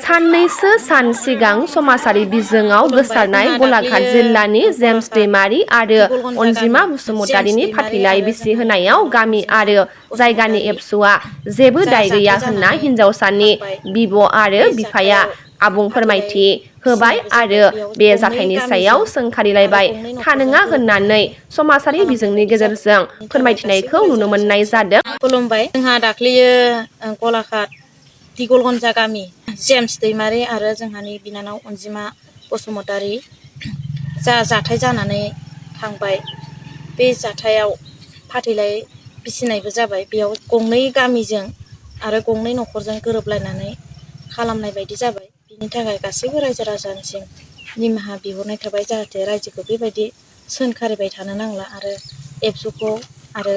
साननैसो सान सिगां समाजारि बिजोङाव गोसारनाय गलाघाट जिल्लानि जेम्स दैमारि आरो अनजिमा बसुमतारिनि फाथैलाइ बिसि होनायाव गामि आरो जायगानि एबसुआ जेबो दाय गैया होनना हिनजावसानि बिब' आरो बिफाया आबुं फोरमायथि होबाय आरो बे जाथायनि सायाव सोंखारिलायबाय थानोङा होननानै समाजारि बिजोंनि गेजेरजों फोरमायथिनायखौ नुनो मोननाय जादों। खुलुमबाय। जोंहा दाख्लैयो गलाघाट दिगलगन्जा गामि जेम्स दैमारि आरो जोंहानि बिनानाव अनजिमा बसुमतारि जाथाय जानानै थांबाय। बे जाथायाव फाथैलाइ बिसिनायबो जाबाय। बेयाव गंनै गामिजों आरो गंनै न'खरजों गोरोबलायनानै खालामनाय बायदि जाबाय। बिनि थाखाय गासैबो रायजो राजानिसिम निमाहा बिहरनाय थाबाय, जाहाथे रायजोखौ बेबायदि सोंखारिबाय थानो नांला आरो एबसुखौ आरो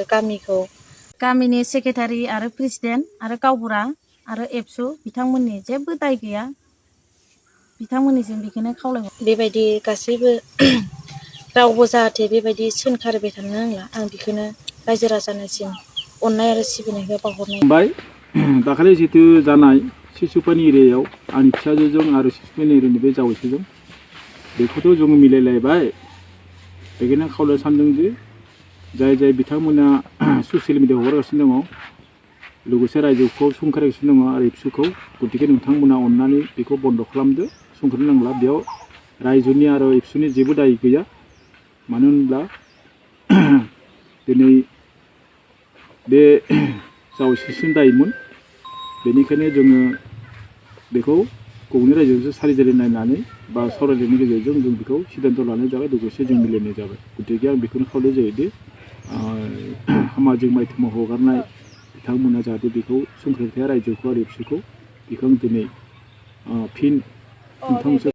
गामिनि सेक्रेटारि आरो प्रेसिडेन्ट आरो गावबुरा आरो एबसु बिथांमोननि जेबो दाय गैया। बिथांमोननिसिम बेखौनो खावलायहर। बेबायदि गासैबो रावबो जाहाथे बेबायदि सोंखारिबाय थानो नांला, आं बेखौनो रायजो राजानिसिम अननाय आरो सिबिनायखौ बावहरनाय। दाखालि जितु जानाय सिसुपानि एरियायाव आंनि फिसाजोजों आरो सिसुपानि एरियानि बे जावैसोजों बेखौथ' जों मिलायलायबाय। बेखायनो खावलायनो सानदों जे जाय बिथांमोना ससियेल मिडियाआव हगारगासिनो दङ, लोगोसे रायजोखौ सोंखारिगासिनो दङ आरो एबसुखौ, गतिके नोंथांमोना अननानै बेखौ बन्द' खालामदो, सोंखारनो नांला। बेयाव रायजोनि आरो एबसुनि जेबो दाय गैया। मानो होनब्ला दिनै बे जावैसोसिम दायमोन। बेनिखायनो जोङो बेखौ गंनै रायजोजों सारिजारि नायनानै बा सावरायनायनि गेजेरजों जों बेखौ सिद्धान्त लानाय जाबाय, लोगोसे जों मिलायनाय जाबाय। गतिके आं बेखौनो खावलायनाय जायोदि सामाजिक माध्यमाव हगारनाय बिथांमोना जाहाथे बेखौ सोंखारिबाय थाया रायजोखौ आरो एबसुखौ, बेखौ आं दिनै फिन नोंथांमोनसे